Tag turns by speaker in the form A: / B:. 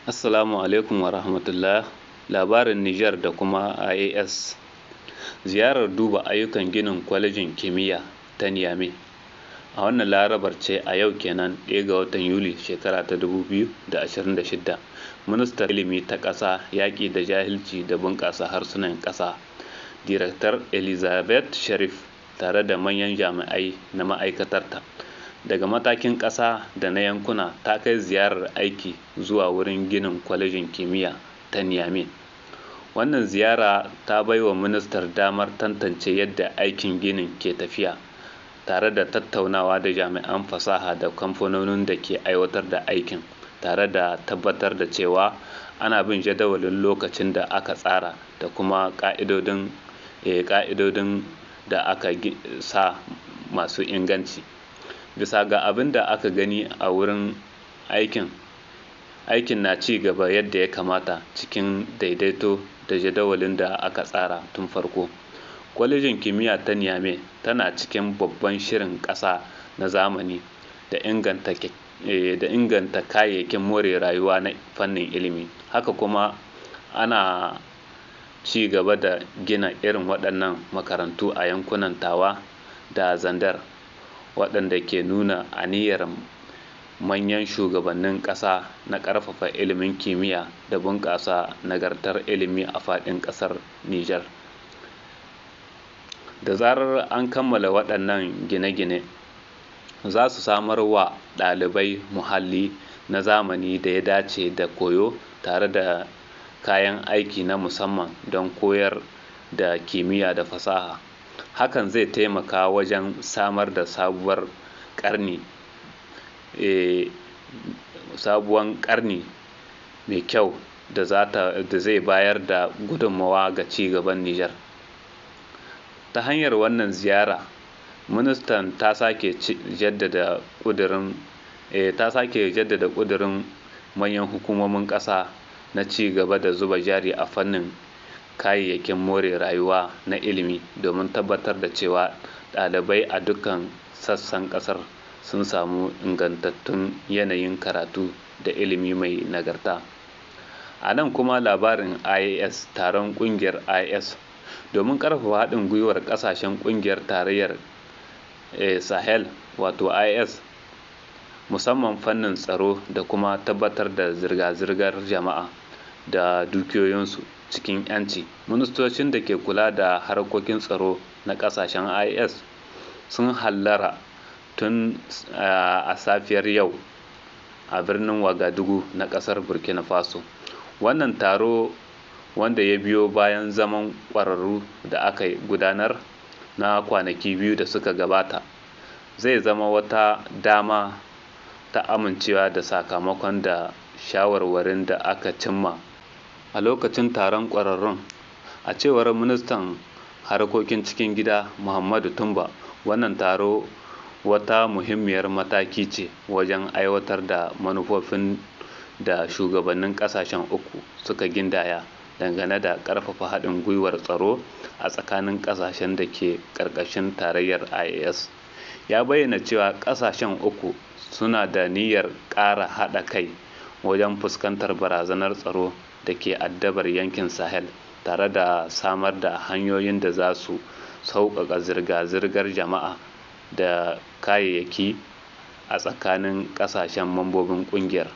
A: Assalamu alaikum wa rahmatullah. Labarin Nijar da kuma IAS. Ziyarar duba ayyukan ginin kwalejin kimiyya ta Niamey. A wannan Larabar ce a yau kenan, 1 ga watan Yuli shekara ta 2026. Ministar Ilimi ta ƙasa, Yaƙi da Jahilci da Bunƙasa Harsunan Ƙasa, Director Elizabeth Sharif, tare da manyan jami'ai na ma'aikatarta daga matakin ƙasa da na yankuna, ta kai ziyarar aiki zuwa wurin ginin kwalejin kimiyya ta Niamey. Wannan ziyara ta bai wa ministar damar tantance yadda aikin ginin ke tafiya, tare da tattaunawa da jami'an fasaha da kamfanonin da ke aiwatar da aikin, tare da tabbatar da cewa ana bin jadawalin lokacin da aka tsara da kuma ƙa'idodin da aka sa masu inganci. Bisa ga abin da aka gani a wurin aikin, aikin na ci gaba yadda ya kamata cikin daidaito da jadawalin da aka tsara tun farko. Kwalejin kimiyya ta Niamey tana cikin babban shirin ƙasa na zamani da inganta kayayyakin more rayuwa na fannin ilimi. Haka kuma ana ci gaba da gina irin waɗannan makarantu a yankunan Tawa da Zandar, waɗanda ke nuna aniyar manyan shugabannin ƙasa na ƙarfafa ilimin kimiyya da bunƙasa nagartar ilimi a faɗin ƙasar Nijar. Da zarar an kammala waɗannan gine-gine, za su samar wa ɗalibai muhalli na zamani da ya dace da koyo, tare da kayan aiki na musamman don koyar da kimiyya da fasaha. Hakan zai taimaka wajen samar da sabuwar ƙarni mai kyau da zai bayar da gudummawa ga ci gaban Nijar. Ta hanyar wannan ziyara, ministan ta sake jaddada ƙudurin manyan hukumomin ƙasa na ci gaba da zuba jari a fannin kayayyakin more rayuwa na ilimi, domin tabbatar da cewa ɗalibai a dukkan sassan ƙasar sun samu ingantattun yanayin karatu da ilimi mai nagarta. A nan kuma labarin IAS, taron ƙungiyar IAS. Domin ƙarfafa haɗin gwiwar ƙasashen ƙungiyar tarayyar Sahel, wato IAS, musamman fannin tsaro da kuma tabbatar da zirga-zirgar jama'a da dukiyoyinsu cikin 'yanci, ministocin da ke kula da harkokin tsaro na ƙasashen IAS sun hallara tun a safiyar yau a birnin Wagadugu na ƙasar Burkina Faso. Wannan taro, wanda ya biyo bayan zaman ƙwararru da aka gudanar na kwanaki 2 da suka gabata, zai zama wata dama ta amincewa da sakamakon da shawarwarin da aka cimma a lokacin taron ƙwararrun. A cewar ministan harkokin cikin gida Mohamed Tumba, wannan taro wata muhimmiyar mataki ce wajen aiwatar da manufofin da shugabannin ƙasashen uku suka gindaya dangane da ƙarfafa haɗin gwiwar tsaro a tsakanin ƙasashen da ke ƙarƙashin tarayyar IAS. Ya bayyana cewa ƙasashen uku suna da niyyar ƙara haɗa kai wajen fuskantar barazanar tsaro da ke addabar yankin Sahel, tare da samar da hanyoyin da za su sauƙaƙa zirga-zirgar jama'a da kayayyaki a tsakanin ƙasashe mambobin ƙungiyar.